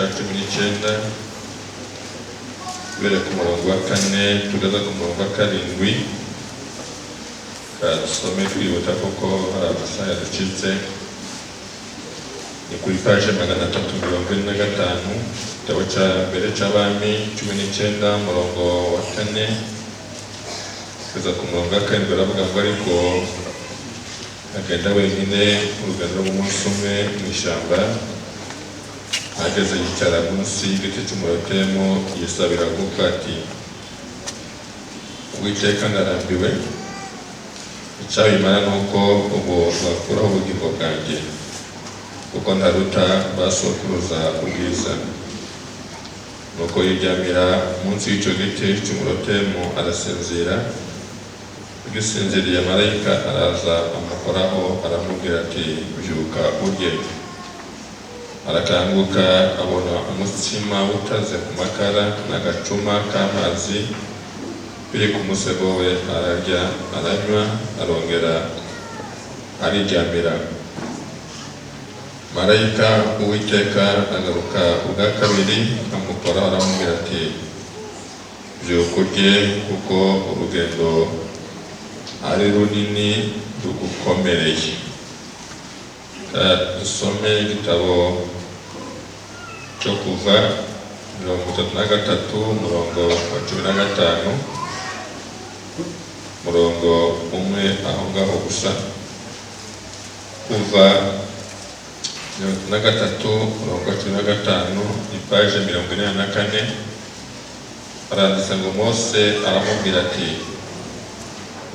cya 19, guhera ku murongo wa 4 tugeza ku murongo wa 7. Dusome twihuta kuko hari amasaha yaducitse. Ni kuri paje 345, igitabo cya mbere cy'Abami 19, umurongo wa 4 kugeza ku murongo wa 7. Baravuga ngo: "Ariko agenda wenyine urugendo rw'umunsi umwe mu ishyamba. Ageze yicara munsi y'igiti cy'umurotemu, yisabira gupfa, ati: 'Uwiteka, ndarambiwe. Icyabimara ni uko ubu bakuraho ubugingo bwanjye, kuko ntaruta ba sokuruza ubwiza.' Nuko yiryamira munsi y'icyo giti cy'umurotemu, arasinzira. Agisinziriye, marayika araza amukoraho, aramubwira ati: 'Byuka urye.' Arakanguka, abona umutsima utaze ku makara n'agacuma k'amazi biri ku musego we. Ararya, aranywa, arongera ariryamira. Marayika Uwiteka agaruka ubwa kabiri, amukoraho, aramubwira ati: 'Byuka urye, kuko urugendo ari runini rugukomereye.'" Dusome igitabo cyo Kuva 33, umurongo wa 15, umurongo umwe aho ngaho gusa. Kuva 33, umurongo wa 15, ipaje 44. Haranditse ngo: "Mose aramubwira ati: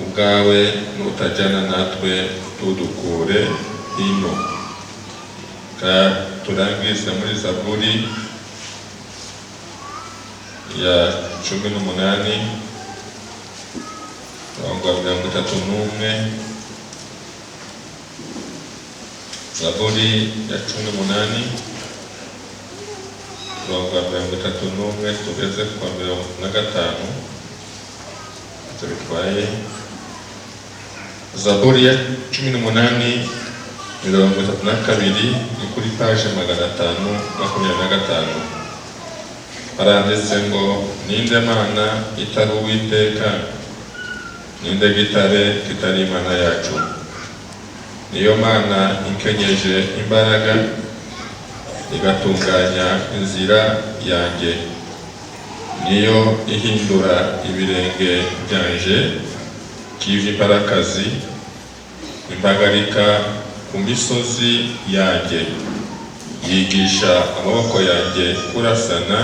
'Ubwawe nutajyana natwe, tudukure ino.'" Ka turangize muri Zaburi ya 18, umurongo wa 31. Zaburi ya 18, umurongo wa 31 tugeze ku wa 35, ntacyo bitwaye. Zaburi ya 18, 32, ni kuri paje 525. Haranditse ngo: "Ninde Mana itari Uwiteka? Ninde gitare kitari Imana yacu? Niyo Mana inkenyeje imbaraga, igatunganya inzira yanjye. Niyo ihindura ibirenge byanje nk'iby'imparakazi, impagarika ku misozi yanjye. Yigisha amaboko yanjye kurasana,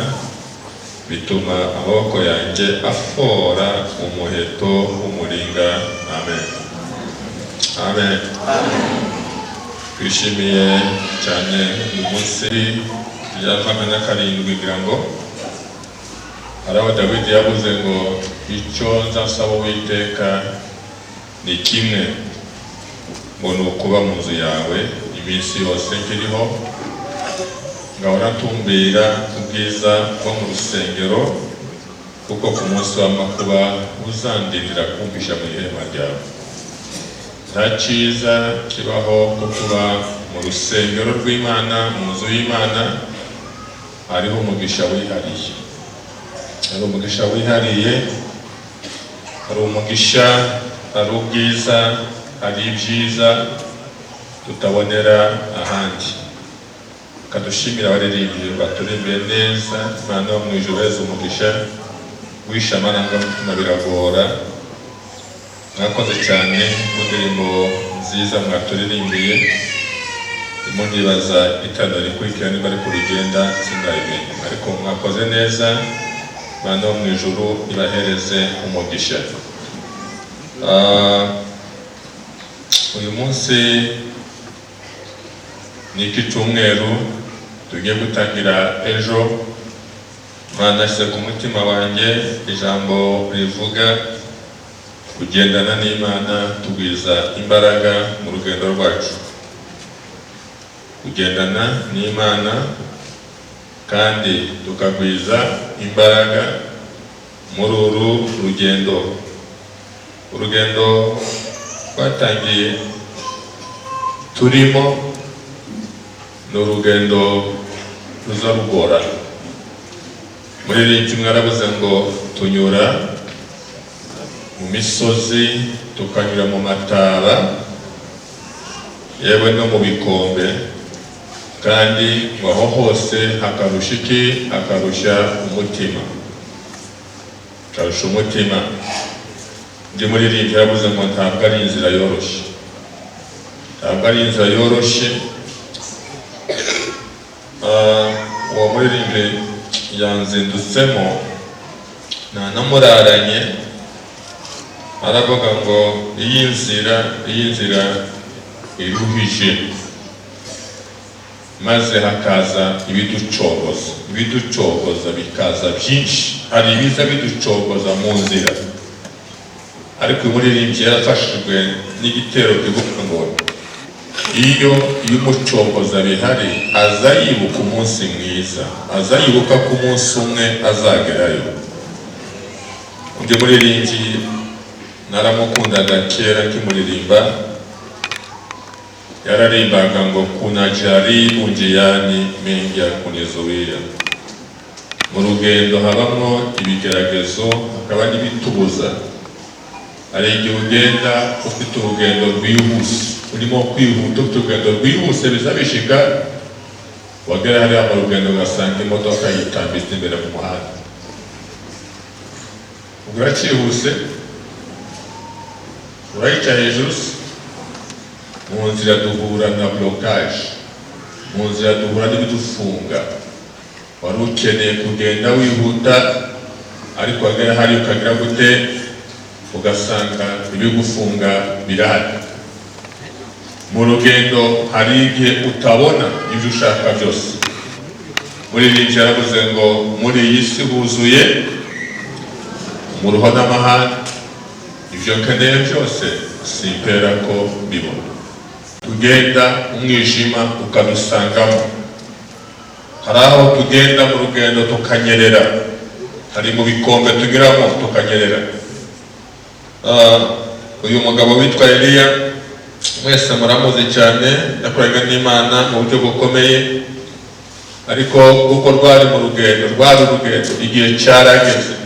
bituma amaboko yanjye afora umuheto w'umuringa." Amen, amen. Twishimiye cyane uyu munsi ya 47, ngira ngo hari aho Dawidi yavuze ngo: "Icyo nzasaba Uwiteka ni kimwe, ngo ni ukuba mu nzu yawe iminsi yose nkiriho, ngahora ntumbira ubwiza bwo mu rusengero, kuko ku munsi w'amakuba uzandindira kumpisha mu ihema ryawe." Nta cyiza kibaho ko kuba mu rusengero rw'Imana, mu nzu y'Imana. Hariho umugisha wihariye, hari umugisha wihariye, hari umugisha, hari ubwiza, hari ibyiza tutabonera ahandi. Kadushimira abaririmbyi baturirimbiye neza. Imana yo mu ijuru heza umugisha. Wishe amarangamutima biragora. Mwakoze cyane ku ndirimbo nziza mwaturirimbiye. Ndimo nibaza itanda rikurikira niba ari kurigenda, sindabimenya, ariko mwakoze neza. Imana yo mu ijuru ibahereze umugisha. Uyu munsi ni iki cyumweru tugiye gutangira ejo. Imana ashyize ku mutima wanjye ijambo rivuga kugendana n'Imana tugwiza imbaraga mu rugendo rwacu. Kugendana n'Imana kandi tukagwiza imbaraga muri uru rugendo. Urugendo twatangiye turimo ni urugendo ruza rugorana. Muririmbyi umwe yaravuze ngo tunyura mu misozi, tukanyura mu mataba, yewe no mu bikombe, kandi ngo aho hose hakarusha iki? Hakarusha umutima, hakarusha umutima. Undi muririmbyi yaravuze ngo ntabwo ari inzira yoroshye, ntabwo ari inzira yoroshye. Uwo muririmbyi yanzindutsemo, ntanamuraranye, aravuga ngo iyi nzira iruhije, maze hakaza ibiducogoza, ibiducogoza bikaza byinshi. Hari ibiza biducogoza mu nzira, ariko uyu muririmbyi yarafashijwe n'igitero kivuga ngo iyo umucogoza bihari, aza yibuka umunsi mwiza, aza yibuka ko umunsi umwe azagerayo. Undi muririmbyi naramukundaga kera nkimuririmba, yararimbaga ngo kuna jaribu njiani mengi ya kunizuia. Mu rugendo habamo ibigeragezo, hakaba n'ibitubuza. Hari igihe ugenda ufite urugendo rwihuse, urimo kwihuta, ufite urugendo rwihuse, biza bishika wagera hariya mu rugendo ugasanga imodoka yitambitse imbere mu muhanda. Ubwo uracyihuse, urayica hejuru se? Mu nzira duhura na blocage, mu nzira duhura n'ibidufunga. Wari ukeneye kugenda wihuta, ariko wagera hariya ukagira gute? Ugasanga ibigufunga birahari. Mu rugendo hari igihe utabona ibyo ushaka byose. Muri iri yaravuze ngo muri iyi si huzuye umuruho n'amahane, ibyo nkeneye byose simpera ko mbibona. Tugenda umwijima ukadusangamo. Hari aho tugenda mu rugendo tukanyerera, hari mu bikombe tugeramo tukanyerera. Uyu mugabo witwa Eliya mwese muramuzi cyane, yakoraga n'Imana mu buryo bukomeye, ariko kuko rwari mu rugendo, rwari urugendo, igihe cyarageze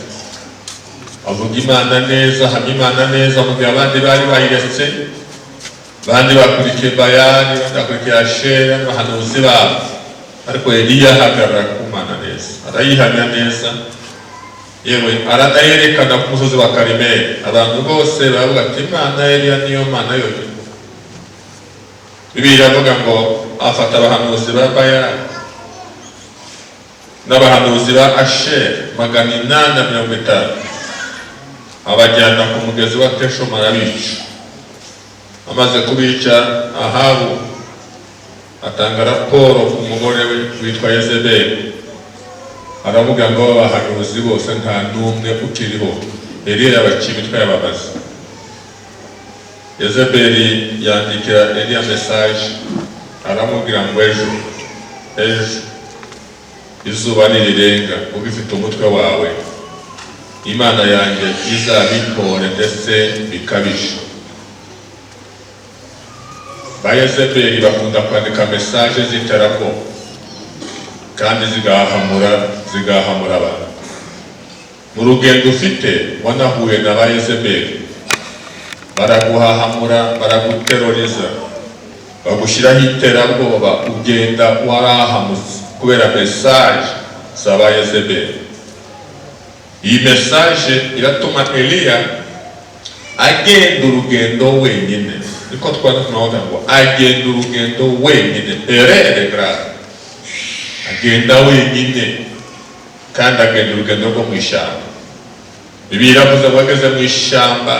avuga Imana neza, ahamya Imana neza, mu gihe abandi bari bayiretse, abandi bakurikiye Bayali, abandi bakurikiye Ashera n'abahanuzi babo, ariko Eliya ahagarara ku Mana neza, arayihamya neza, yewe aranayerekana ku musozi wa Karimeli. Abantu bose baravuga ati: "Imana ya Eliya niyo Mana yonyine." Bibiliya iravuga ngo afata abahanuzi ba Bayali n'abahanuzi ba Asheri 850, abajyana ku mugezi wa Keshoma, arabica. Amaze kubica, Ahabu atanga raporo ku mugore we witwa Yezebeli, aravuga ngo abahanuzi bose nta n'umwe ukiriho, Eliya yabaciye imitwe, yababaza. Yezebeli yandikira Eliya message, aramubwira ngo ejo, ejo izuba nirirenga ugifite umutwe wawe, Imana yanjye izabikore ndetse bikabije. Ba Yezebeli bakunda kwandika message z'iterabwoba kandi zigahamura abantu. Mu rugendo ufite wanahuye na ba Yezebeli, baraguhahamura, baraguteroriza, bagushyiraho iterabwoba, ugenda warahamutse kubera message za ba Yezebeli. Iyi message iratuma Eliya agenda urugendo wenyine. Niko twari tunavuga ngo agenda urugendo wenyine, erreur grave. Agenda wenyine kandi agenda urugendo rwo mu ishyamba. Bibiliya iravuze ngo ageze mu ishyamba,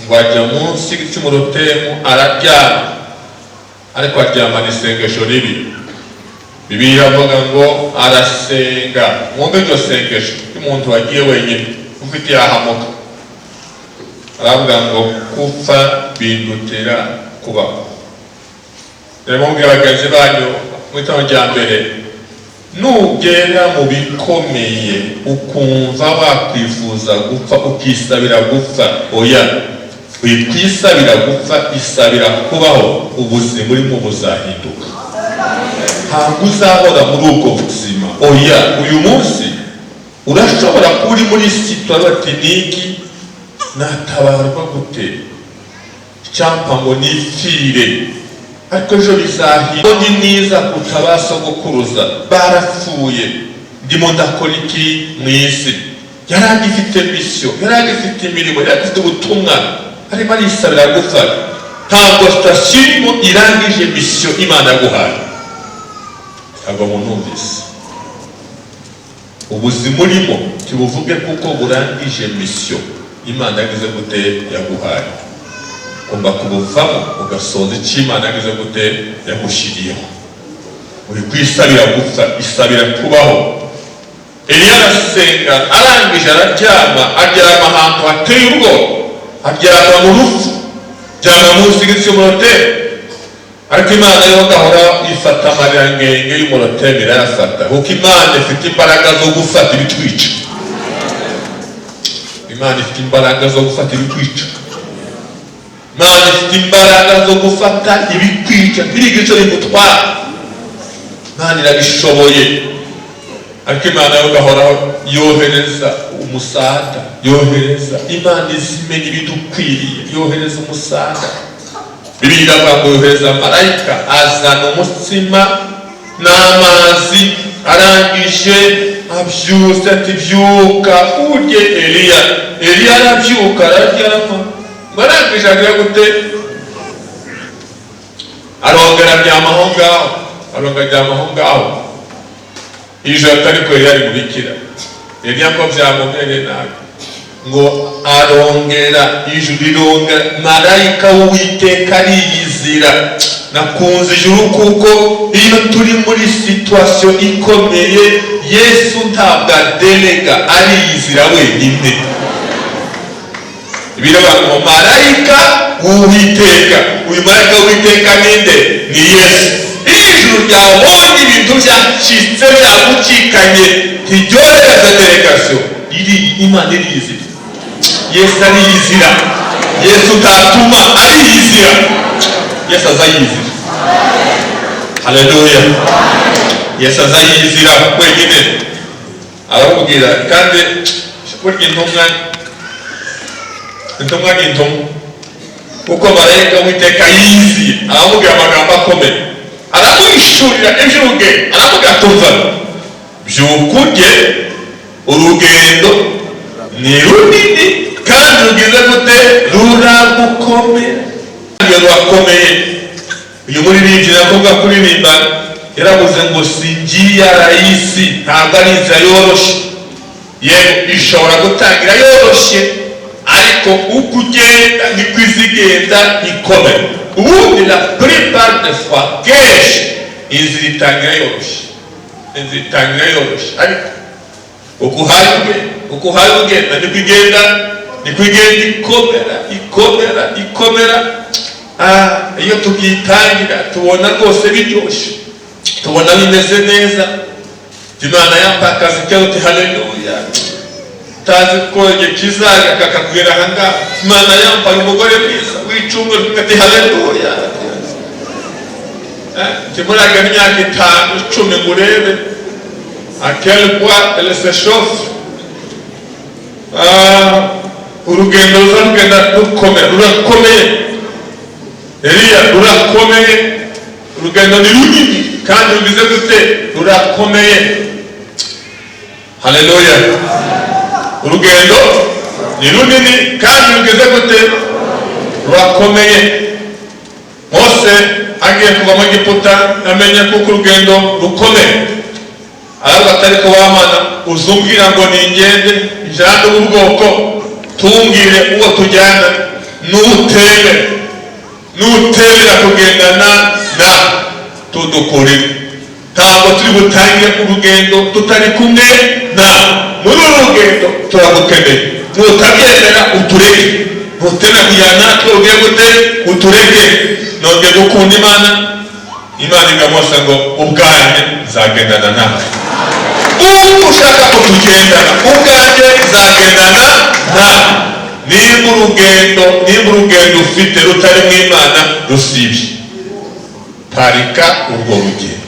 ngo ajya munsi y'igiti cy'umurotemu araryama, ariko aryamana isengesho ribi. Bibiliya iravuga ngo arasenga. Mwumve iryo sengesho ry'umuntu wagiye wenyine ufite yahamuka, aravuga ngo gupfa bindutira kubaho. Rero mubwira bagenzi banyu mu itorero rya mbere, nugera mu bikomeye ukumva wakwifuza gupfa, ukisabira gupfa, oya, wikwisabira gupfa, isabira kubaho. Ubuzima urimo buzahinduka, ntabwo uzahora muri ubwo buzima. Oya, uyu munsi urashobora kuba uri muri situation bati niki natabarwa gute, icyampa ngo nipfire, ariko ejo bizahira, ndi mwiza kuruta ba sogokuruza barapfuye, ndimo ndakora iki mu isi? Yari agifite mission, yari agifite imirimo, yari agifite ubutumwa, arimo arisabira gupfa. Ntabwo situation irimo irangije mission Imana yaguhaye. Ntabwo munumvise. Ubuzima urimo tubuvuge kuko burangije mission Imana yagize gute? Yaguhaye. Ugomba kubuvamo ugasoza icyo Imana yagize gute? Yagushyiriyeho. Uri kwisabira gupfa, isabira kubaho. Eliya arasenga, arangije araryama, aryama ahantu hateye ubwoba, aryama mu rupfu, aryama munsi y'igiti cy'umurotemu. Ariko Imana yo gahora ifata amarira y'umurotemu, irayafata, kuko Imana ifite imbaraga zo gufata ibitwica. Imana ifite imbaraga zo gufata ibikwica. Imana ifite imbaraga zo gufata ibikwica, ntibigire icyo bigutwara. Imana irabishoboye. Ariko Imana yo gahoraho yohereza umusada, yohereza, Imana izimenya ibidukwiriye, yohereza umusada. Bibiliya iravuga ngo yohereza marayika, azana umutsima n'amazi, arangije abyutse ati: "Byuka urye, Eliya." Eliya arabyuka, ararya, aranywa. Ngo arangije agira gute? Arongera aryama aho ngaho, arongera aryama aho ngaho. Ijoro atari ko Eliya ari mubikira, Eliya ko byamumereye nabi, ngo arongera, ijuru rirongera, marayika w'Uwiteka ariyizira. Nakunze ijuru kuko iyo turi muri situation ikomeye, Yesu ntabwo adelega, ariyizira wenyine. Biravuga ngo marayika w'Uwiteka. Uyu marayika w'Uwiteka ninde? Ni Yesu. Iyo ijuru ryabonye ibintu byacitse, byagucikanye, ntiryohereza délégation, iri Imana iriyizira. Yesu ariyizira. Yesu utatuma, ariyizira. Yesu aza yizira. Haleluya! Yesu aza yizira wenyine, aramubwira. Kandi burya intumwa ni intumwa, kuko marayika w'Uwiteka yiziye, aramubwira amagambo akomeye, aramuhishurira iby'urugendo, aramubwira: "Tuva, byuka urye, urugendo ni runini kandi rugize gute? Ruragukomera." Rurakomeye. Uyu muririmbyi nakuvuga kuririmba yaravuze ngo si njia rahisi, ntabwo ari inzira yoroshye. Yego, ishobora gutangira yoroshye, ariko uko ugenda niko izigenda ikomera. Ubundi la plupart des fois, kenshi inzira itangira yoroshye, inzira itangira yoroshye, ariko uko uhaye ugenda, uko uhaye ugenda, niko igenda ikomera, ikomera, ikomera. Iyo tukitangira tubona rwose biryoshye, tubona bimeze neza. Imana yampa akazi ke, uti haleluya, utazi ko igihe kizaza kakakubwira ahangaha. Imana yampaye umugore mwiza w'icumweru, ati haleluya. Kimuraga imyaka 5, 10 ngo urebe à quel point elle se chauffe. Urugendo ruza rugenda rukomera, rurakomeye. Eliya, rurakomeye. Urugendo ni runini kandi rugize gute? Rurakomeye. Haleluya! Urugendo ni runini kandi rugeze gute? Rurakomeye. Mose agiye kuva mu Egiputa, amenye kuko urugendo rukomeye, aravuga ati: "Ariko wamana uzumbwira ngo ningende njyane ubu bwoko, tumbwire uwo tujyana. Nutemera kugendana na tudukurire, ntabwo turi butange urugendo tutari kumwe na muri uru rugendo, turagukeneye. Nutabyemera utureke, nutemera kujyana natwe ugiye gute? Utureke." Nongeye gukunda Imana. Imana ibwira Mose ngo: "Ubwanjye nzagendana nawe uko ushaka ko tugendana, ubwanjye nzagendana nawe." Nimba urugendo ufite rutari mu Imana, rusibye, parika urwo rugendo.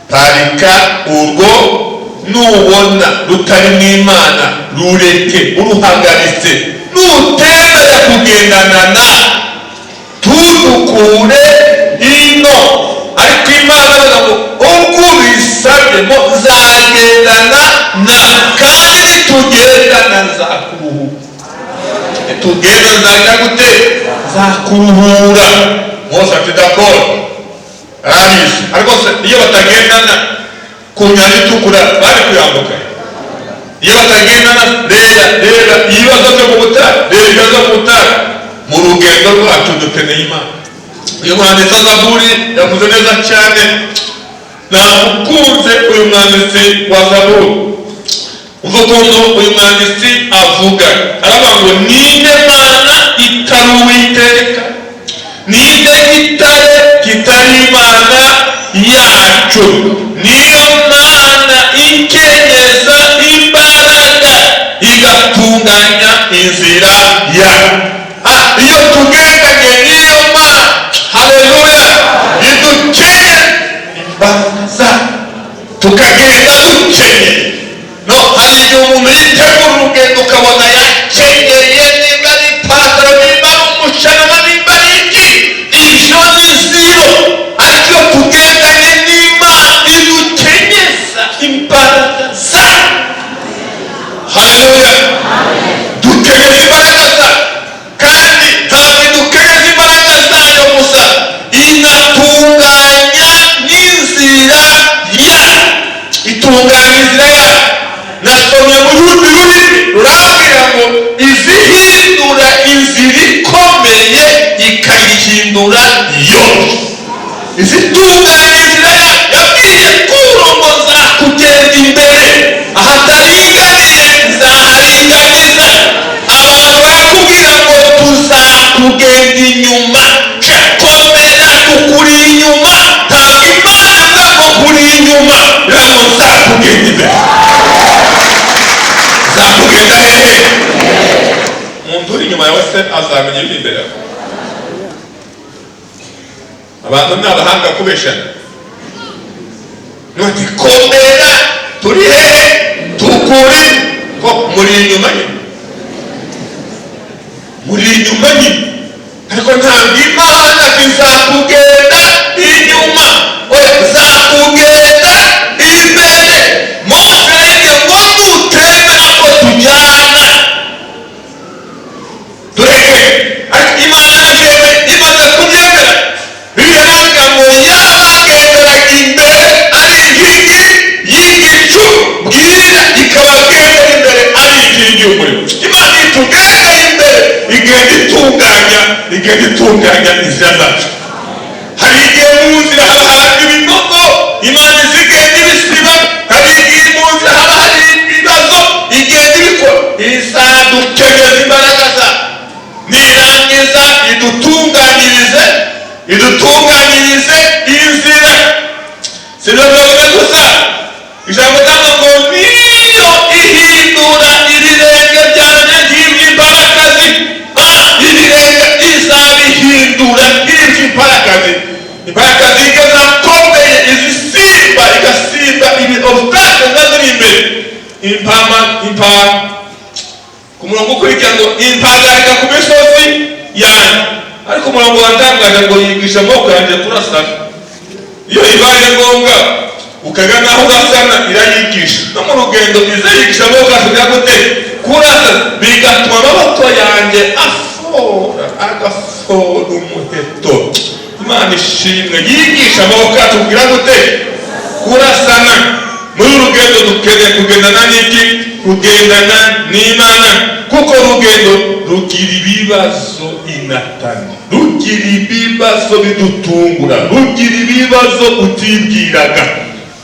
Parika urwo nubona rutari mu Imana, rureke uruhagaritse. Nutemera kugendana na tudukure ino. Ariko Imana avuga ngo ubwo ubisabye ngo nzagendana na, kandi nitugendana nzakuruhura. Nitugenda nzajya gute? Nzakuruhura. Mose ati d'accord, arabizi. Ariko se iyo batagendana ku Nyanja Itukura bari kuyambuka? Iyo batagendana, reba, reba ibibazo byo mu butayu, reba ibibazo mu butayu. Mu rugendo rwacu dukeneye Imana. Uyu mwanditsi wa Zaburi yavuze neza cyane, namukunze uyu mwanditsi wa Zaburi. Umva ukuntu uyu mwanditsi avuga, aravuga ngo ninde Mana itari Uwiteka? Ninde gitare kitari Imana yacu? Niyo Mana ikenyeza imbaraga, igatunganya inzira yacu. Iyo tugendanye n'iyo Mana, haleluya, idukenye imbaraga zayo, tukagenda dukenyeye. No hari igihe umuntu yitegura urugendo ukabona yakenyeye, nimba ari ipantaro, nimba ari umushanana, nimba ari iki, ibyo ni zero. Ariko iyo tugendanye n'Imana idukenyeza imbaraga zayo, haleluya, dukenyeza imbaraga zayo. Kandi ntabwo idukenyeza imbaraga zayo gusa, inatunganya n'inzira yayo, itunganya inzira yayo. Nasomye mu rundi rurimi rurambwira ngo izihindura inzira ikomeye ikayihindura yoroshye, izitunganya inzira yayo. Yabwiye Kuro ngo nzakugenda imbere, ahataringaniye nzaharinganiza. Abantu barakubwira ngo tuzakugenda inyuma, komera, tukuri inyuma. Ntabwo Imana ivuga ngo kuri inyuma, ivuga ngo nzakugenda imbere. Nzakugenda hehe? Umuntu uri inyuma yawe se azamenya ibiri imbere yawe? Abantu ni abahanga kubeshana. Nuti komera, turi hehe? Tukuri ko muri inyuma nyine, muri inyuma nyine. Ariko ntabwo Imana izakugenda inyuma, oya, izakugenda imbere. Mose yagiye ngo nutemera ko tujyana tureke, ariko Imana yarabyemeye. Imaze kubyemera, Bibiliya iravuga ngo yabagenderaga imbere ari inkingi y'igicu, bwira ikabagendera imbere ari inkingi y'umuriro. Imana itugenda imbere, igenda itunganya, igenda itunganya inzira zacu. Hari igihe mu nzira haba hari ibinogo, Imana izigenda ibisiba. Hari igihe mu nzira haba hari ibibazo, igenda ibikora. Izadukenyeza imbaraga zayo, nirangiza idutunganyirize, idutunganyirize inzira. Si ibyo byonyine gusa, ijambo ryanga ngo niyo ihindura ibirenge byanjye nk'iby'imparakazi. Ibirenge izabihindura nk'iby'imparakazi. Imparakazi igazakomeye, izisimba, igasimba ibi obstacle ziba ziri imbere. Impama impa ku murongo ukurikira ngo impagarika ku misozi yanjye. Ariko umurongo watangaje ngo yigisha amaboko yanjye kurasana. Iyo bibaye ngombwa ukagana aho urasana, irayigisha. No mu rugendo ize yigisha amaboko yacu gute? Kurasana, bigatuma amaboko yanjye afora, agafora umuheto. Imana ishimwe, yigisha amaboko yacu kugira gute? Kurasana. Muri uru rugendo dukeneye kugendana n'iki? Kugendana n'Imana, kuko urugendo rugira ibibazo inatani, rugira ibibazo bidutungura, rugira ibibazo utibwiraga.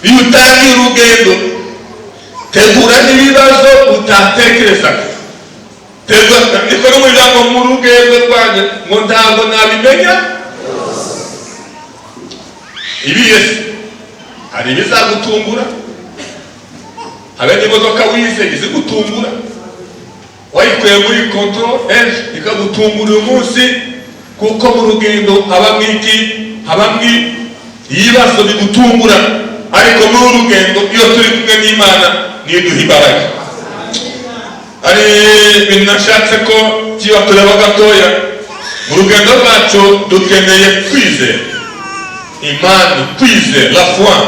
Iyo utangiye urugendo, tegura n'ibibazo utatekerezaga. Tegura niko no mu ijambo, mu rugendo rwanjye ngo ntabwo nabimenya ibiye se. Hari ibizagutungura, habe n'imodoka wize izigutungura, wayikuye muri contrôle ejo ikagutungura uyu munsi. Kuko mu rugendo habamo iki? Habamo ibibazo bigutungura. Ariko muri uru rugendo iyo turi kumwe n'Imana niyo iduha imbaraga. Hari ibintu nashatse ko kiba tureba gatoya. Mu rugendo rwacu dukeneye kwizera Imana, kwizera, la foi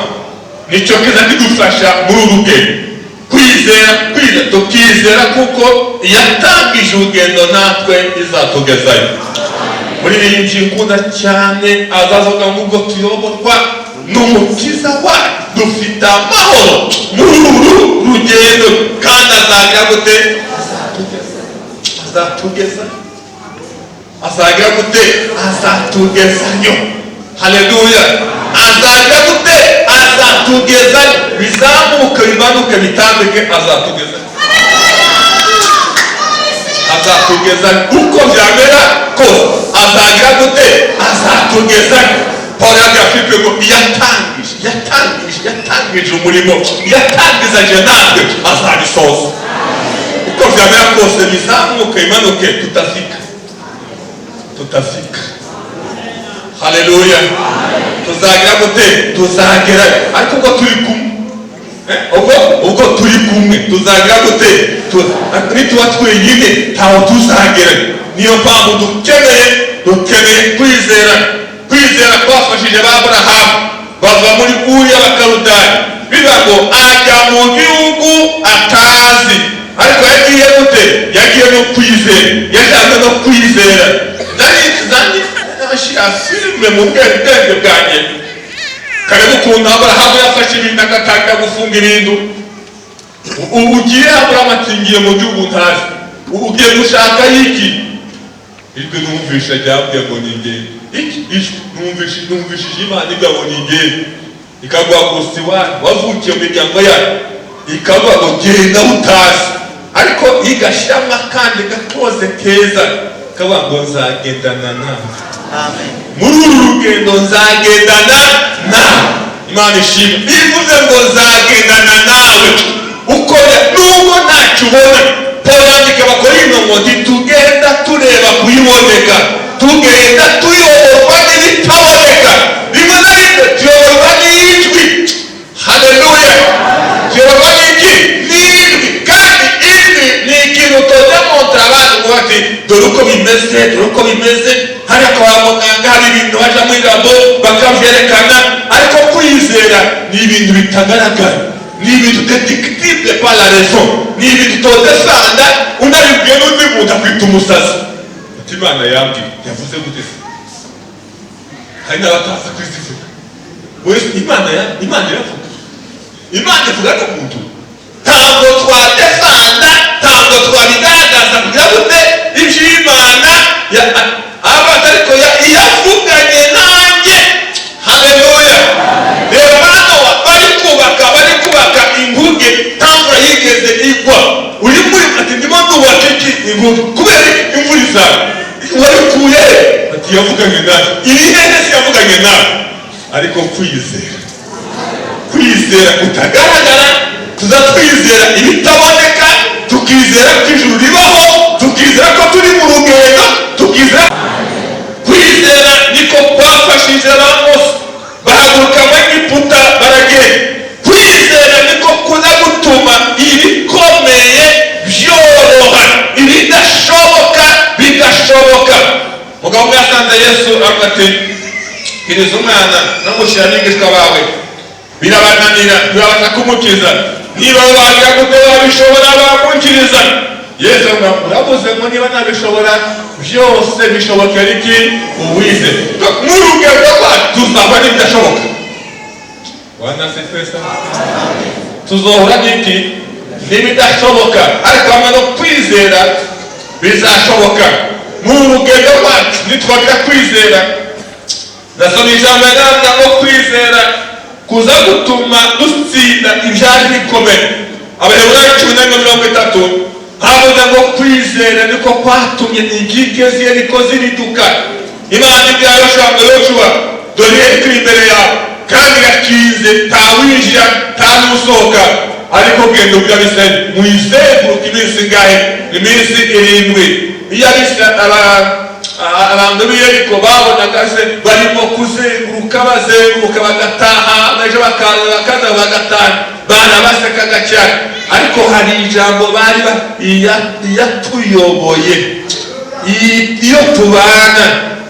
nicyo kiza kidufasha muri uru rugendo. Kwizera, kwizera, tukizera kuko yatangije urugendo natwe izatugezayo. Muririmbyi nkunda cyane azavuga ngo ubwo tuyoborwa n'Umukiza wacu dufite amahoro muri uru rugendo, kandi azagira gute? Azatugeza, azagira gute? Azatugezayo. Haleluya! Azagira gute? Azatugezayo. Bizamuke, bimanuke, bitambike, azatugezayo, azatugezayo uko byamera kose. Azagira gute? Azatugezayo. Paul yabwiye Filipe ngo yatangije, yatangije, yatangije umurimo, yatangizanye natwe azabisoza uko byamera kose. Bizamuke, bimanuke, tutafika, tutafika. Haleluya! Tuzagira gute? Tuzagera. Ariko ubwo turi kumwe, ubwo turi kumwe tuzagira gute? Nituba twenyine ntaho tuzagera. Niyo mpamvu dukeneye kwizera. Kwizera kwafashije ba Aburahamu bava muri Uri y'Abakaludani, bivuga ngo ajya mu gihugu atazi. Ariko yagiye gute? Yagiye no kwizera, yajyanywe no kwizera. Nari nashyira filime mu bwenge bwanjye, kareba ukuntu Aburahamu yafashe ibintu agatangira gufunga ibintu. Ugiye, Aburahamu ati: "Ngiye mu gihugu ntazi." "Ugiye gushaka iki?" "Ijwi numvishe ryambwiye ngo ningende." "Iki ijwi?" "Numvishe, numvishije Imana ivuga ngo ningende, ikaguha gusa iwanyu wavukiye mu miryango yayo, ikavuga ngo genda utazi." Ariko igashyiramo akandi gakoze keza kavuga ngo nzagendana nawe. Amen. Muri uru rugendo nzagendana nawe. Imana ishimwe. Ivuze ngo nzagendana nawe uko nubwo ntacyo ubona. Paul yandika Abakorinto ngo ntitugenda tureba kuyiboneka, tugenda tuyoborwa n'ibitaboneka. Rimwe na rimwe tuyoborwa n'ijwi. Haleluya! Tuyoborwa n'iki? N'ijwi. Kandi ijwi ni ikintu todemontra abantu ngo bati: "Dore uko bimeze, dore uko bimeze." Hariya kwa muganga hari ibintu baja muri labo bakabyerekana, ariko kwizera ni ibintu bitagaragara, ni ibintu détectable par la raison, ni ibintu todefanda. Unabibwiye n'undi muntu akwita umusazi, ati: "Imana yambwiye." "Yavuze gute se?" Hari n'abatazi kwizivuga. Wese Imana ya Imana iravuga, Imana ivuga n'umuntu. Ntabwo twadefanda, ntabwo twabigaragaza kugira gute iby'Imana abaza, ariko yavuganye nanjye. Haleluya! Reba hano bari kubaka inkuge, nta mvura yigeze igwa. Uri muri ati: "Ndimo ndubaka iki? Inkuge." Kubera iki? Imvura izaba. "Wabikuye he?" Ati: "Yavuganye nawe." "Iri hehe se yavuganye nawe?" Ariko kwizera, kwizera kutagaragara, tuza twizera ibitaboneka, tukizera ko ijuru ribaho, tukizera ko turi mu rugendo, tukizera. Kwizera niko kwafashije ba Mose bahaguruka mu Egiputa baragenda. Kwizera niko kuza gutuma ibikomeye byoroha, ibidashoboka bigashoboka. Mugabo umwe yasanze Yesu avuga ati: "Kiriza umwana namushyira abigishwa bawe birabananira, ntibabasha kumukiza. Niba wagira gute wabishobora bamunkiriza." Yesu avuga: "Uravuze ngo niba nabishobora, byose bishobokera iki? Uwize." N'urugendo rwacu tuzahura n'ibidashoboka. Bwana asifiwe sana. Tuzohura n'iki? N'ibidashoboka, ariko hamwe no kwizera bizashoboka. Mu rugendo rwacu nitwagira kwizera, nasoma ijambo rigaragaza ngo kwizera kuza gutuma dutsinda ibyari bikomeye. Abaheburayo 11:30 havuze ngo kwizera niko kwatumye inkike z'Yeriko ziriduka. Imana ibwira Yoshuwa ngo: "Yoshuwa, dore Yeriko iri imbere yawe kandi irakinze, ntawinjira nta n'usohoka, ariko genda ubwira Abisirayeli muyizenguruke iminsi ingahe? Iminsi 7." Iyo abantu b'i Yeriko babonaga se barimo kuzenguruka. Bazenguruka, bazenguruka, bagataha, ejo bakaza, bakaza, bagataha. Barabasekaga cyane, ariko hari ijambo bari iyatuyoboye, iyo tubana,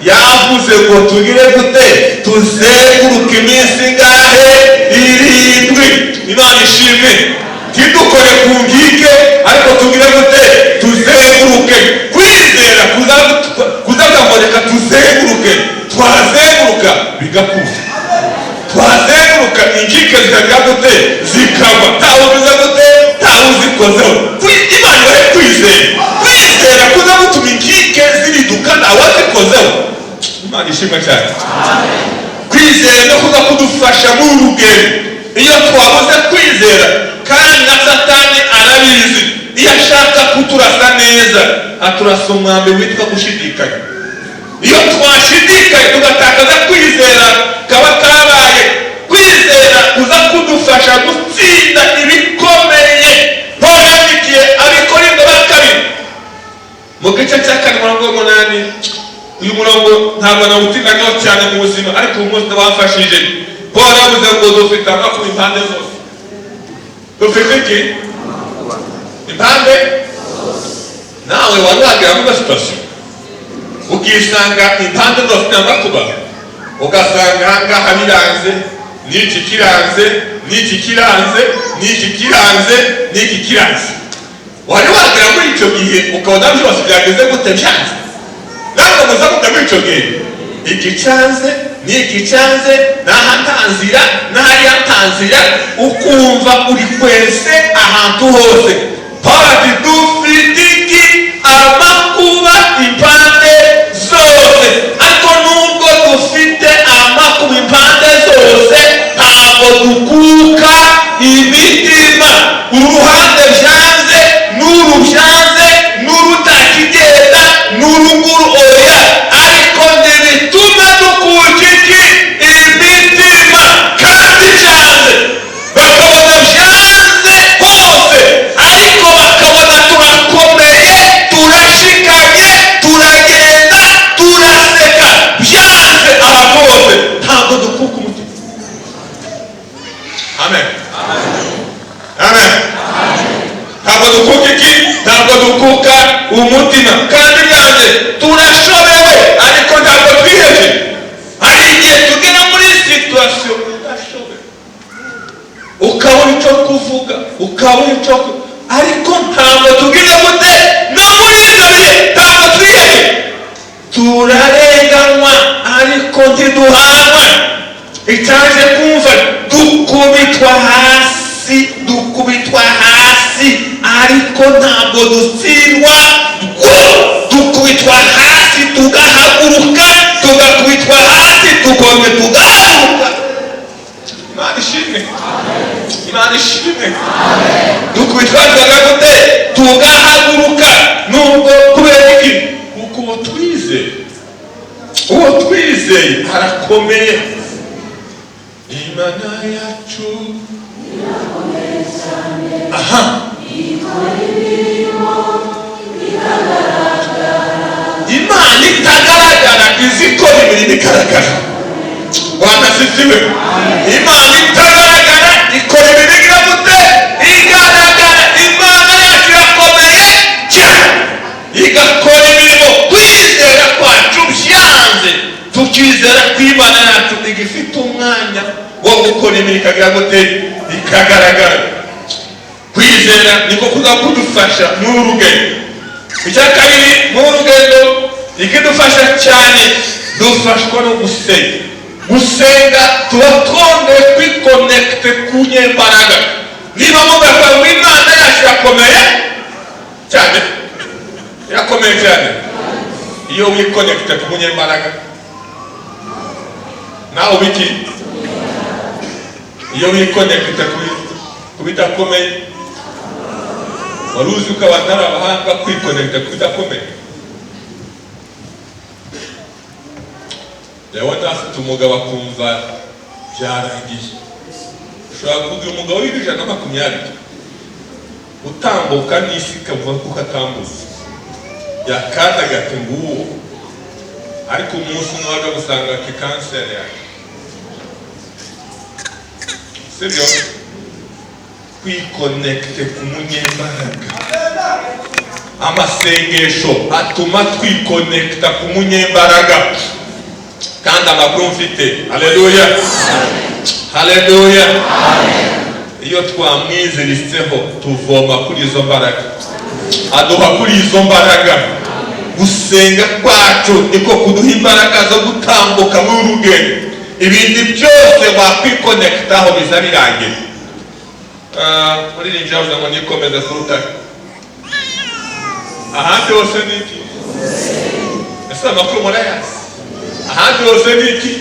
yavuze ngo tugire gute? Tuzenguruke iminsi ingahe? 7. Imana ishimwe. Ntidukore ku nkike, ariko tugire gute? Tuzenguruke. Kwizera kuzavuga ngo reka tuzenguruke, twazenguruka bigakura, twazenguruka inkike zikagira gute? Zikagwa. Ntawe ubiza gute? Ntawe uzikozeho. Imana ibahe kwizera, kwizera kuza gutuma inkike ziriduka ntawe wazikozeho. Imana ishimwe cyane. Kwizera no kuza kudufasha muri uru rugendo. Iyo twabuze kwizera, kandi na Satani arabizi, iyo ashaka kuturasa neza aturasa umwambi witwa gushidikanya. Iyo twashidikanye tugatakaza kwizera, kaba kabaye. Kwizera kuza kudufasha gutsinda ibikomeye. Paul yandikiye Abikorinto ba kabiri mu gice cya 4, umurongo w'8. Uyu murongo ntabwo nawutindanyeho cyane mu buzima, ariko uyu munsi wamfashije. Paul yavuze ngo dufite amakuba impande zose. Dufite iki? Impande. Nawe wari wagera muri situation ukisanga impande zose ni amakuba, ugasanga ahangaha biranze, n'iki kiranze, n'iki kiranze, n'iki kiranze, n'iki kiranze. Wari wagera muri icyo gihe ukabona byose byageze gute? Byanze. Ntabwo muza kujya muri icyo gihe, iki cyanze, n'iki cyanze, n'aha nta nzira, n'ahariya nta nzira, ukumva uri kwese ahantu hose. Paul ati dufite iki? Amakuba impande zose. Ariko nubwo dufite amakuba impande zose, ntabwo dukuka imitima. Uruhande byanze, n'uru byanze, n'urutakigenda, n'uruguru, oya, ariko ntibituma dukuka iki? Imitima. Kandi byanze, bakabona byanze hose, ariko bakabona turakomeye, turashikamye, turagenda, turaseka. Byanze ahantu hose, ntabwo dukuka umutima. Amen, amen. Ntabwo dukuka iki? Ntabwo dukuka umutima. Kandi byanze, turashobewe, ariko ntabwo twihebye. Hari igihe tugera muri situation udashobewe, ukabura icyo kuvuga, ukabura icyo, ariko ntabwo tubwire gute? No muri ibyo bihe ntabwo twihebye. Turarenganwa, ariko ntiduhanwa. Icyaje kumva, dukubitwa hasi, dukubitwa hasi, ariko ntabwo dutsindwa. Dukubitwa hasi tugahaguruka, tugakubitwa hasi tukongera tugahaguruka. Imana ishimwe, Imana ishimwe. Dukubitwa gute? Tugahaguruka. Nubwo, kubera iki? Kuko uwo twizeye, uwo twizeye arakomeye. Imana yacu, aha, Imana itagaragara izi ikora imirimo igaragara. Bwana asifiwe. Imana itagaragara ikora imirimo igira gute? Igaragara. Imana yacu irakomeye cyane, igakora imirimo. Kwizera kwacu byanze, tukizera ko Imana yacu igifite umwanya wo gukora imirimo ikagira gute? Ikagaragara. Kwizera niko kuza kudufasha muri uru rugendo. Icya kabiri, muri uru rugendo ikidufasha cyane, dufashwa no gusenga. Gusenga tuba twongeye kwikonekite ku nyembaraga. Niba mugavuga ngo Imana yacu irakomeye cyane, irakomeye cyane. Iyo wikonekite ku munyembaraga, nawe ubiki. Iyo wikonekite ku bidakomeye, wari uzi ko abantu ari abahanga kwikonekita ku bidakomeye? Yabona afite umugabo akumva byarangiye. Ushobora kugira umugabo w'120 utambuka n'isi ikavuga ko atambutse, yakandaga ati nguwo, ariko umunsi umwe waje gusanga ati kanseri yanjye. Sibyo? Kwikonekite ku munyembaraga. Amasengesho atuma twikonekita ku munyembaraga. Kandi amakuru mfite, haleluya, haleluya, iyo twamwiziritseho tuvoma kuri izo mbaraga, aduha kuri izo mbaraga. Gusenga kwacu niko kuduha imbaraga zo gutambuka muri uru rugendo. Ibindi byose wakwikonekitaho biza birangira. Muririmbyi yavuze ngo nikomeze ku rutare, ahandi hose ni iki? Ese amakuru murayazi? Ahandi hose ni iki?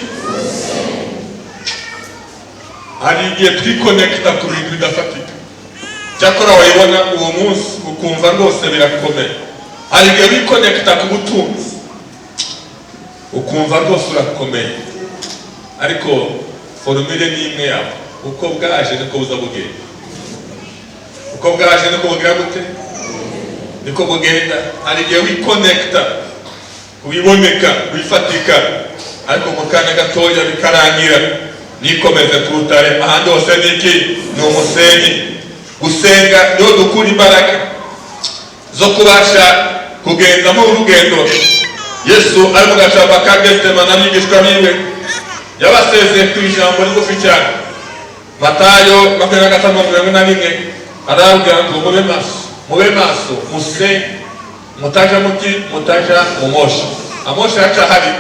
Hari igihe twikonekita ku bintu bidafatika, cyakora wayibona uwo munsi ukumva rwose birakomeye. Hari igihe wikonekita ku butunzi ukumva rwose urakomeye, ariko formule ni imwe yawe: uko bwaje niko buza bugenda, uko bwaje niko bugira gute, niko bugenda. Hari igihe wikonekita ku biboneka, bifatika, ariko mu kanya gatoya bikarangira. Nikomeze ku rutare, ahandi hose ni iki? Ni umusenyi. Gusenga niho dukura imbaraga zo kubasha kugenda mu rugendo. Yesu ari mu gashamba ka Getsemani n'abigishwa biwe, yabasezeye ku ijambo rigufi cyane. Matayo 25:41, arababwira ngo mube maso, mube maso, musenge, mutaja muki, mutaja mu moshi. Amoshi aracahari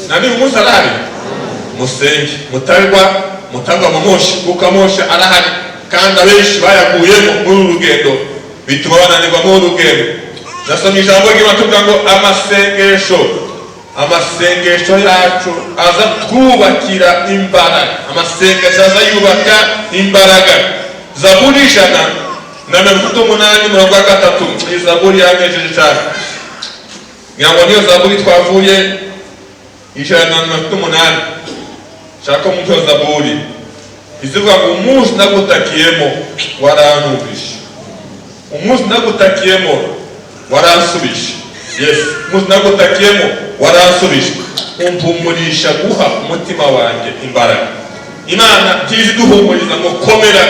na n'uyu munsi arahari. Musenge mutagwa mu moshi, kuko amoshi arahari kandi abenshi bayaguyemo muri uru rugendo, bituma bananirwa muri uru rugendo. Nasomye ijambo ry'Imana tuvuga ngo amasengesho yacu aza twubakira imbaraga, amasengesho aza yubaka imbaraga. Zaburi 138:3, iyi zaburi yanejeje cyane, ngira ngo niyo zaburi twavuye, 138. Shaka mu cyo zaburi izivuga ngo umunsi nagutakiyemo waranyumvishe, umunsi nagutakiyemo waransubije. Yes, umunsi nagutakiyemo waransubije, umpumurisha guha umutima wanjye imbaraga. Imana ntizi duhumuriza ngo komera,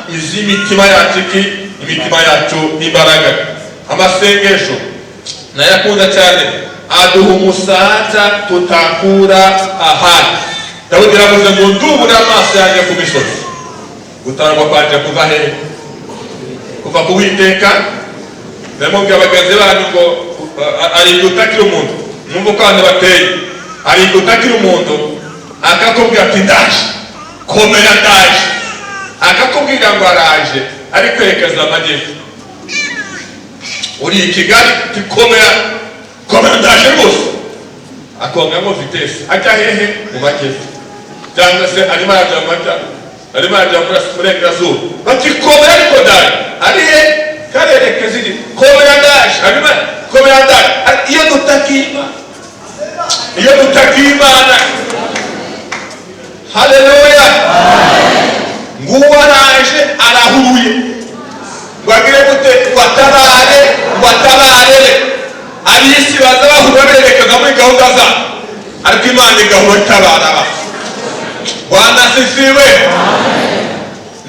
izi imitima yacu iki, imitima yacu imbaraga. Amasengesho nayakunda cyane, aduha umusaza tutakura ahandi. Dawidi yaravuze ngo ndubure amaso yanjye ku misozi, gutabarwa kwanje kuva hehe? Kuva ku Uwiteka. Ndamubwira bagenzi banyu ngo ari igihe utakira umuntu, mwumva uko abantu bateye. Hari igihe utakira umuntu akakubwira ati ndaje, komera ndaje, akakubwira ngo araje ari kwerekeza amajyepfo. Uri i Kigali, ati komera, komera ndaje rwose, akongeramo vitesse ajya hehe? Mu majyepfo, cyangwa se arimo arajya mu majyaruguru, arimo arajya mu burengerazuba, bati komera ariko ndaje, ari he? Karerekeza iri, komera ndaje, arimo komera ndaje. Iyo dutakiye Imana, iyo dutakiye Imana, haleluya, nguwo araje arahuye ngo agire gute? Ngo atabare, ngo atabarere ab'isi. Baza bahura berekeza muri gahunda zabo, ariko Imana igahura itabara abantu. Bwana asifiwe.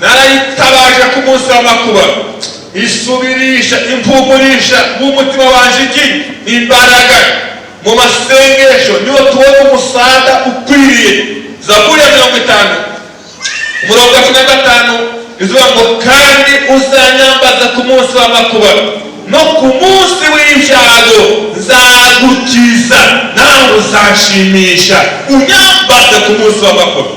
Narayitabaje ku munsi w'amakuba, isubirisha, impumurisha w'umutima wanje iki? Imbaraga. Mu masengesho niho tubona umusada ukwiriye. Zaburi ya 50:15 ivuga ngo kandi uzanyambaza ku munsi w'amakuba no ku munsi w'ibyago, nzagukiza nawe uzanshimisha. Unyambaze ku munsi w'amakuba,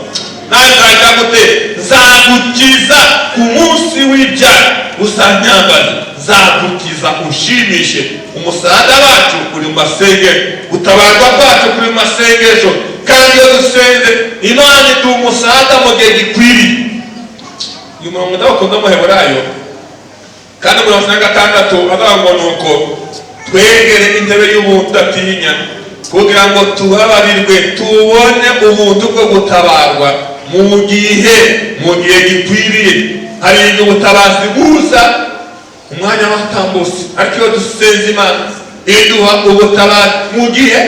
nawe nzagira gute? Nzagukiza ku munsi w'ibyago, uzanyambaza nzagukiza ushimishe. Umusaraba wacu uri mu masengesho, gutabarwa kwacu kuri mu masengesho, kandi iyo dusenze Imana iduha umusaraba mu gihe gikwiriye. Uyu murongo ndawukunda, Muheburayo kandi 46, avuga ngo nuko twegere intebe y'ubuntu tudatinya, kugira ngo tubabarirwe, tubone ubuntu bwo gutabarwa mu gihe gikwiriye. Hari igihe ubutabazi buza umwanya watambutse, ariko iyo dusenze Imana iduha ubutabazi mu gihe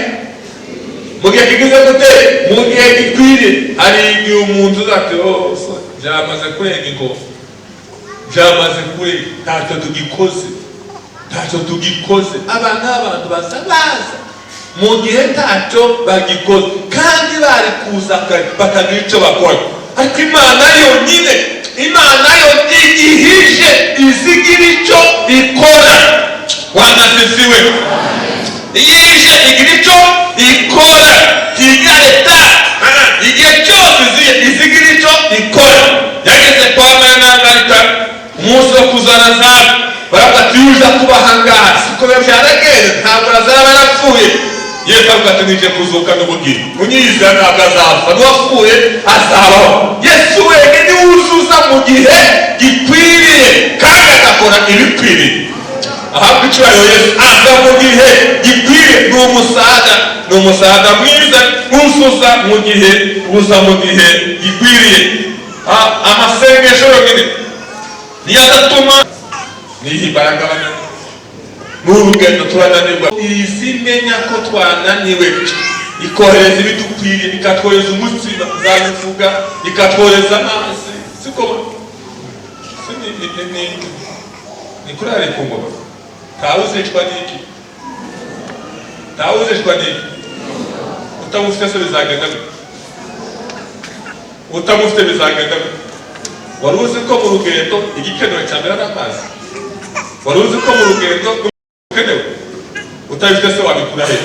kigize gute? Mu gihe gikwiriye. Hari igihe umuntu uzati oh sorry. Byamaze kurenga ingo, byamaze kurenga, ntacyo tugikoze, ntacyo tugikoze. Aba ni abantu baza baza mu gihe ntacyo bagikoze, kandi bari kuza kare bakagira icyo bakora. Ariko Imana yonyine, Imana yo igihije izigira icyo ikora. Wanasifiwe. Iyije igira icyo ikora, ntigira leta igihe cyose izigira icyo ikora. Yageze kwa Mariya na Marita umunsi wo kuzana Lazaro, baravuga ati yuja kuba ahangaha, siko biba byaragenze, ntabwo Lazaro aba yarapfuye. Yesu avuga ati nije kuzuka n'ubugingo, unyizera ntabwo azapfa, n'uwapfuye azabaho. Yesu wenyine wuzuza mu gihe gikwiriye kandi agakora ibikwiriye. Ahabwa icyubahiro Yesu, aza mu gihe gikwiriye. Ni umusaga, ni umusaga mwiza uzuza mu gihe, uza mu gihe gikwiriye. Amasengesho yonyine niyo adatuma niho imbaraga bananiwe. N'urugendo turananirwa, izi menya ko twananiwe, ikohereza ibidukwiriye, ikatwohereza umutsima nzabivuga, ikatwohereza amazi. Siko ni kurare ku ngoma. Ntawe uzicwa n'iki, ntawe uzicwa n'iki. Utamufite se bizagenda gute? Utamufite bizagenda gute? Wari uzi ko mu rugendo igikenewe cya mbere ari amazi? Wari uzi ko mu rugendo ukenewe? Utabifite se wabikura he?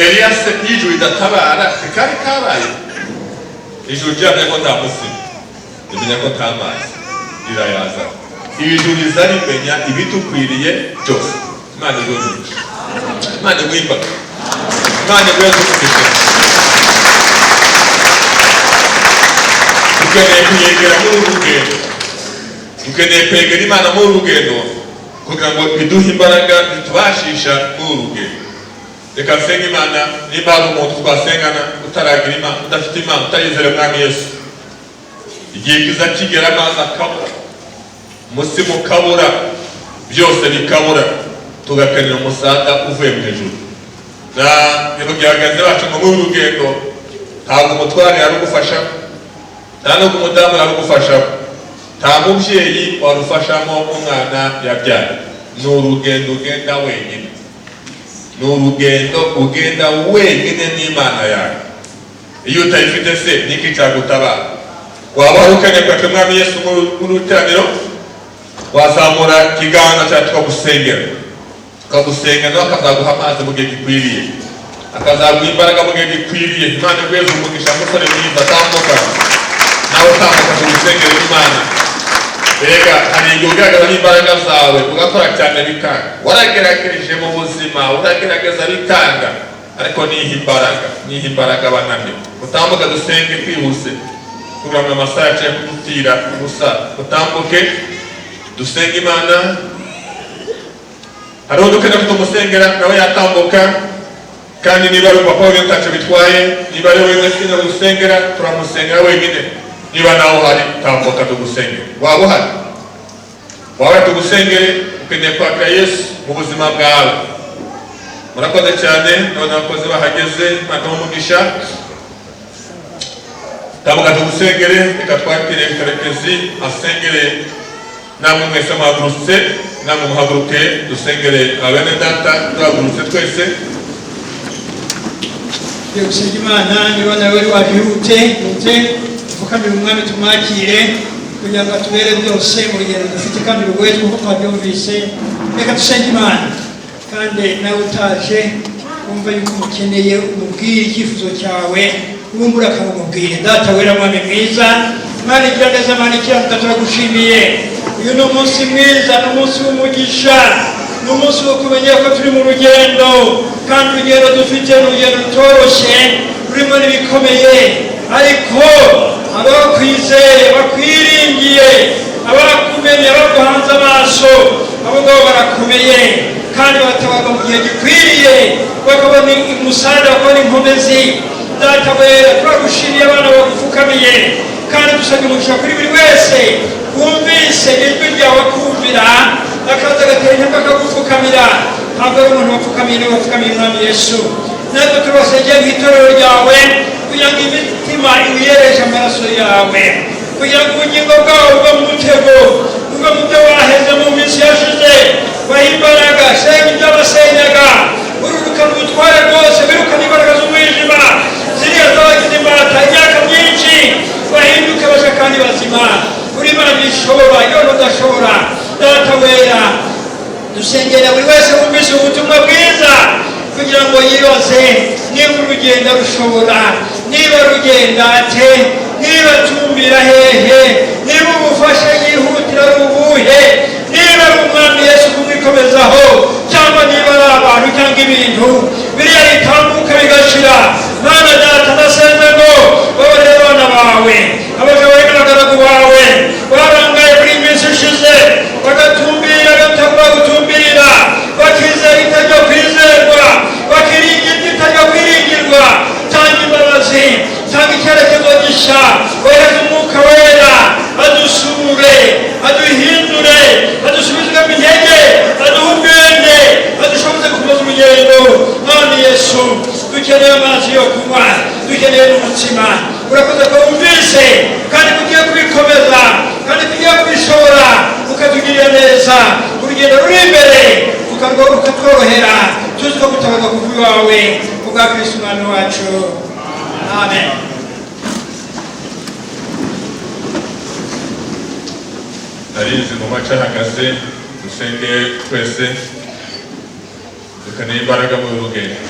Eliya se y'ijuru idatabara ntikari kabaye? Ijuru ryamenya ko nta mutsima, rimenya ko nta mazi, rirayaza. Ijuru riza rimenya ibidukwiriye byose. Imana iguhe umugisha, Imana iguhe imbaraga, Imana iguhe umugisha. Dukeneye kuyegera muri uru rugendo, dukeneye kwegera Imana muri uru rugendo kugira ngo iduhe imbaraga zitubashisha muri uru rugendo. Reka nsenge Imana. Nimba hari umuntu twasengana utaragira Imana, udafite Imana, utayizera Umwami Yesu, igihe kiza kigera amazi akabura, umutsima ukabura, byose bikabura, tugakenera umusada uvuye mu ijuru. Na nibabwira bagenzi bacu ngo muri uru rugendo ntabwo umutware yarugufasha, nta nubwo umudamu yarugufasha, nta mubyeyi warufashamo umwana yabyaye. Ni urugendo ugenda wenyine, ni urugendo ugenda wenyine n'Imana yawe. Iyo utayifite se niki cyagutabara? Waba wari ukeneye kwakira Umwami Yesu muri iteraniro, wazamura ikiganza cyawe tukagusengera, tukagusengera, nawe akazaguha amazi mu gihe gikwiriye, akazaguha imbaraga mu gihe gikwiriye. Imana iguhe umugisha, musore mwiza, tambuka nawe, utambuka tugusengere Imana. Erega hari igihe ugaragaza n'imbaraga zawe ugakora cyane bikanga, waragerageje mu buzima, uragerageza bikanga, ariko niha imbaraga, niha imbaraga abananiwe. Utambuke dusenge twihuse kugira ngo amasaha yacu yo kudutira ubusa. Utambuke dusenge Imana. Hari undi ukeneye ko tumusengera, nawe yatambuka. Kandi niba ari umupapa wenyine ntacyo bitwaye, niba ari wenyine ukeneye gusengera, turamusengera wenyine. Niba nawe uhari, tambuka tugusengere. Waba uhari, waba tugusengere, ukeneye kwakira Yesu mu buzima bwawe. Murakoze cyane. None abakozi bahageze, Imana umugisha. Tambuka tugusengere. Reka twakire Karekezi asengere. Namwe mwese muhagurutse, namwe muhaguruke dusengere abene data, duhagurutse twese. Tugiye gusenga Imana. Niba nawe wari wabihute, hute dupfukamire Umwami, tumwakire kugira ngo atubere byose mu rugendo dufite kandi rugoye twuko twabyumvise. Reka dusenge Imana. Kandi nawe utaje wumva yuko umukeneye, umubwire icyifuzo cyawe, wumva ukamumubwira. Data wera, Mwami mwiza, Imana igira neza, Imana ikiranuka, turagushimiye. Uyu ni umunsi mwiza, ni umunsi w'umugisha, ni umunsi wo kumenya ko turi mu rugendo, kandi urugendo dufite ni urugendo rutoroshye, rurimo n'ibikomeye. Ariko abakwizeye, bakwiringiye, abakumenye, abaguhanze amaso, abo ngabo barakomeye kandi batabarwa mu gihe gikwiriye, bakabona umusada, bakabona inkomezi. Data wera, turagushimiye abana bagupfukamiye, kandi dusabye umugisha kuri buri wese wumvise ijwi ryawe akumvira, akaza agatera intambwe akagupfukamira. Ntabwo ari umuntu wapfukamiye, niwe wapfukamiye Umwami Yesu. Natwe turabasengera mu itorero ryawe kugira ngo imitima iwiyereje amaraso yawe. Kugira ngo ubugingo bwabo buve mu mutego, buve mu byo baheze mu minsi yashize. Bahe imbaraga, senya ibyo basenyaga, ururukana ubutware bwose, wirukana imbaraga z'umwijima ziriya zabagize imbata imyaka myinshi, bahinduke bashya kandi bazima. Uri Imana ishobora iyo udashobora. Data wera, dusengera buri wese wumvise ubutumwa bwiza kugira ngo yibaze niba urugendo rushobora, niba rugenda ate, niba atumbira hehe, niba ubufasha yihutira ari ubuhe, niba ari Umwami Yesu kumwikomezaho, cyangwa niba ari abantu cyangwa ibintu biriya bitambuka bigashira. Mana Data, ndasenze ngo babarire abana bawe, abaja bawe n'abagaragu bawe barangaye muri iyi minsi ishize, bagatumbira batabura gutumbirira, bakizera itajya kwizerwa, bakiringira itajya kwiringirwa. Tanga imbabazi, tanga icyerekezo gishya, wohereze Umwuka Wera adusure, aduhindure, adusubizemo intege, aduhe ubwenge, adushoboze gukomeza urugendo. Mwami Yesu, dukeneye amazi yo kunywa, dukeneye n'umutsima. Urakoze ko wumvise kandi tugiye kubikomeza kandi tugiye kubishobora, ukatugirira neza, urugendo ruri imbere ukatworohera, tuzi ko gutabarwa kuva iwawe, kubwa Kristo Umwami wacu, amen. Narizi mu mace ahagaze, dusenge twese, dukeneye imbaraga mu rugendo.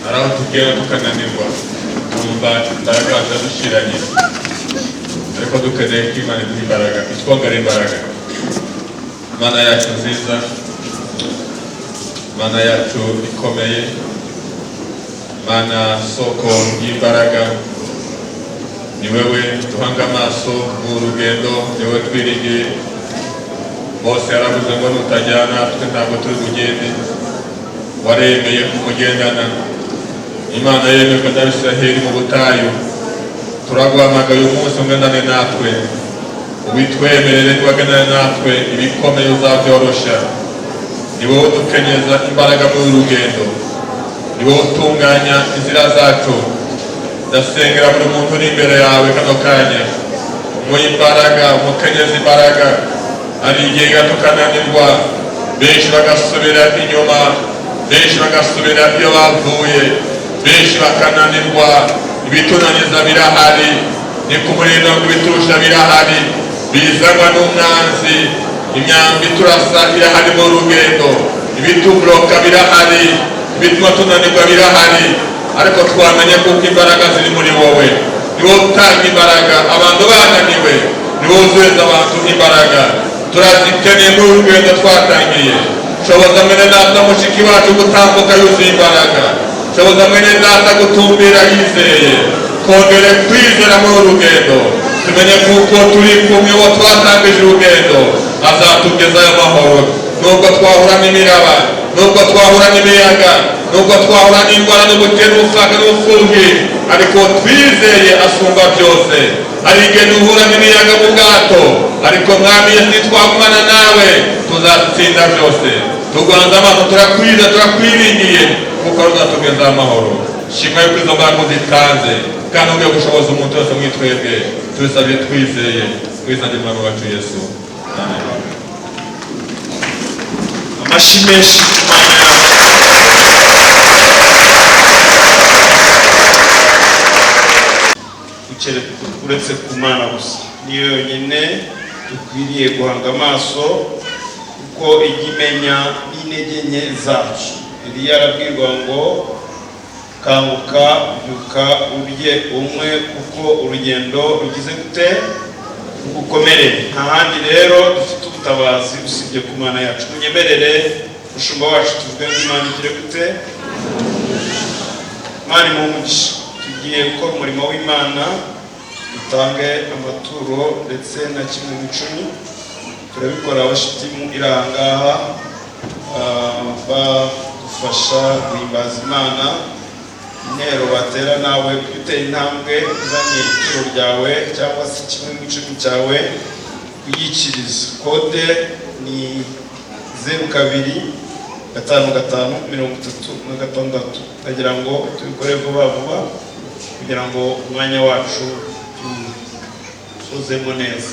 Hari aho tugera tukananirwa, twumva imbaraga ziradushiranye, ariko dukeneye ko Imana iduha imbaraga, itwongera imbaraga. Imana yacu nziza, Imana yacu ikomeye, Imana soko y'imbaraga, ni wewe duhanga amaso mu rugendo, ni wowe twiringiye. Mose yaravuze ngo nutajyana twe ntabwo turi bugende, waremeye kumugendana. Imana yemejwe n'Abisiraheli mu butayu, turaguhamagaye uyu munsi ugendane natwe, ubitwemerere ntiwagendane natwe, ibikomeye uzabyorosha. Ni wowe udukenyeza imbaraga muri uru rugendo, ni wowe utunganya inzira zacu. Ndasengera buri muntu uri imbere yawe kano kanya, umuhe imbaraga, umukenyeze imbaraga. Hari igihe tukananirwa, benshi bagasubira inyuma, benshi bagasubira iyo bavuye, benshi bakananirwa. Ibitunaniza birahari, ni ku muriro ngo ibiturusha birahari, bizanwa n'umwanzi. Imyambi turasa irahari mu rugendo, ibituburoka birahari, ibituma tunanirwa birahari, ariko twamenye kuko imbaraga ziri muri wowe. Ni wowe utanga imbaraga abantu bananiwe, ni wowe uzuza abantu imbaraga. Turazikeneye muri uru rugendo twatangiye. Shoboza mwene data mushiki wacu gutambuka yuzuye imbaraga, shoboza mwene data gutumbira yizeye, twongere kwizera muri uru rugendo, tumenye kuko turi kumwe uwo twatangije urugendo azatugezayo amahoro. Nubwo twahura n'imiraba, nubwo twahura n'imiyaga, nubwo twahura n'indwara n'ubukene n'ubupfaka n'ubupfubyi, ariko twizeye asumba byose. Hari igihe duhura n'imiyaga mu bwato, ariko Mwami Yesu nitwagumana nawe tuzatsinda byose. Tuganza amaso, turakwiza, turakwiringiye kuko ari uzatugezaho amahoro. Shimwa yuko izo mbaraga uzitanze kandi ugiye gushoboza umuntu wese muri twebwe. Tubisabye twizeye mu izina ry'Umwami wacu Yesu, amen. Amashyi menshi ku Mana yacu. Uretse ku Mana gusa niyo yonyine dukwiriye guhanga amaso, kuko ijya imenya n'intege nke zacu. Eliya arabwirwa ngo kanguka, byuka, urye umwe, kuko urugendo rugize gute rugukomere. Nta handi rero dufite ubutabazi usibye ku Mana yacu. Munyemerere mushumba wacu tuvuge ngo Imana igire gute, Imana imuhe umugisha. Tugiye gukora umurimo w'Imana, dutange amaturo ndetse na kimwe mu icumi. Turabikora abashitimu iri aha ngaha, badufasha guhimbaza Imana. Intero batera nawe ujye utera intambwe uzanye ituro ryawe cyangwa se kimwe mu icumi cyawe uyikiriza. Kode ni 02 5 5 36. Ndagira ngo tubikore vuba vuba kugira ngo umwanya wacu Uzikozemo neza.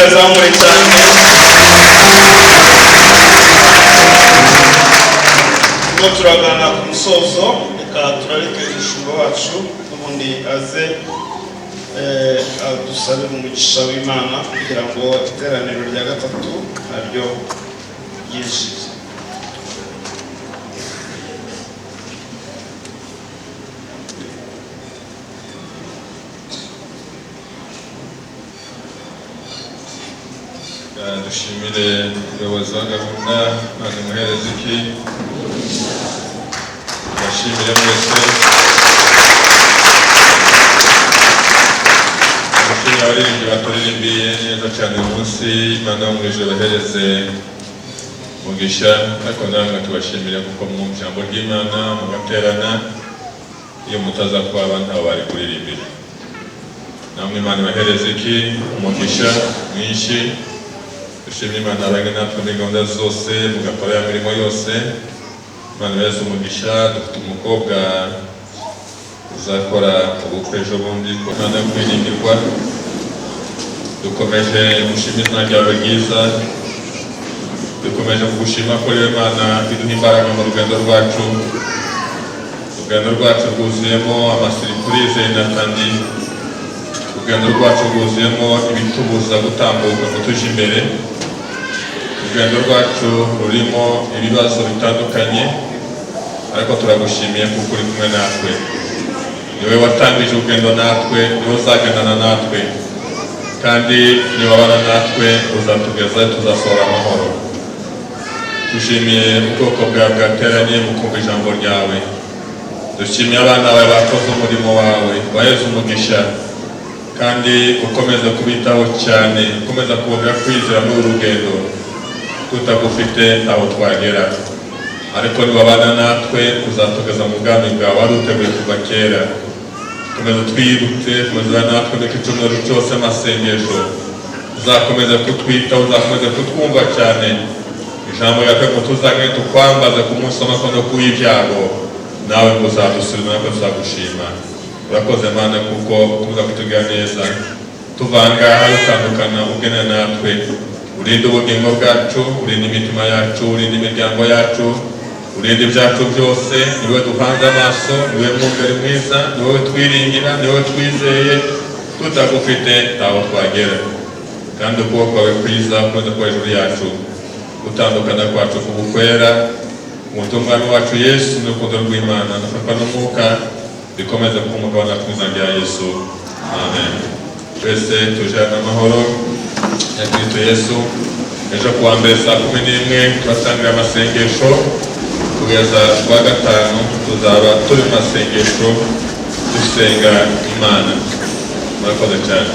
Yazamure cyane. Ubwo turagana ku musozo, reka turareke umushumba wacu n'ubundi aze adusabire umugisha w'Imana kugira ngo iteraniro rya gatatu naryo ryinjire. Dushimire umuyobozi wa gahunda maze muhereze iki, bashimire mwese, dushimire abaririmbyi baturirimbiye neza cyane uyu munsi. Imana yo mu ijuru ibahereze umugisha, ariko namwe tubashimire kuko mwumva ijambo ry'Imana mugaterana, iyo mutaza kuba ntawe bari kuririmbira. Namwe Imana ibahereze iki umugisha mwinshi. Dushimire Imana abanye natwe muri gahunda zose, mugakora ya mirimo yose. Imana ibahereze umugisha. Dufite umukobwa uzakora ubukwe ejo bundi, Imana yo kwiringirwa. Dukomeje gushima izina ryawe ryiza. Dukomeje kugushima ko rero Imana iduha imbaraga mu rugendo rwacu. Urugendo rwacu rwuzuyemo amasurprise inatandi, urugendo rwacu rwuzuyemo ibitubuza gutambuka ngo tujye imbere, urugendo rwacu rurimo ibibazo bitandukanye, ariko turagushimiye kuko uri kumwe natwe. Niwe watangije urugendo natwe, niwe uzagendana natwe, kandi niwabana natwe uzatugeza tuzasohora amahoro. Dushimiye ubwoko bwawe bwateranye mu kumva ijambo ryawe. Dushimiye abana bawe bakoze umurimo wawe, waheze umugisha kandi ukomeza kubitaho cyane, ukomeza kubongera kwizera muri uru rugendo. Tutagufite ntaho twagera, ariko niwabana natwe uzatugeza mu bwami bwawe wari uteguye kuva kera. Komeza twibutse, komeza natwe ndetse icyumweru cyose amasengesho, uzakomeza kutwitaho, uzakomeza kutwumva cyane. Ijambo ryawe ngo tuzagende tukwambaze ku munsi w'amakono w'ibyago, nawe ngo uzadusubiza, natwe tuzagushima. Urakoze Mana kuko ukomeza kutugirira neza. Tuva aha ngaha dutandukana, ugena natwe, urinde ubugingo bwacu, urinde imitima yacu, urinde imiryango yacu, urinde ibyacu byose. Ni wowe duhanze amaso, ni wowe mwungeri mwiza, ni wowe twiringira, ni wowe twizeye. Tutagufite ntaho twagera, kandi ukuboko kwawe kwiza ukomeza kuba hejuru yacu. Gutandukana kwacu kubukwera umwami wacu Yesu n'urukundo rw'Imana nafatwa n'Umwuka bikomeze kuba umugabane wacu mu izina rya Yesu, amen. Twese tujane amahoro ya Kristo Yesu. Ejo kuwa mbere saa 11 turatangira amasengesho, kugeza kuwa gatanu tuzaba turi mu masengesho dusenga Imana. Murakoze cyane.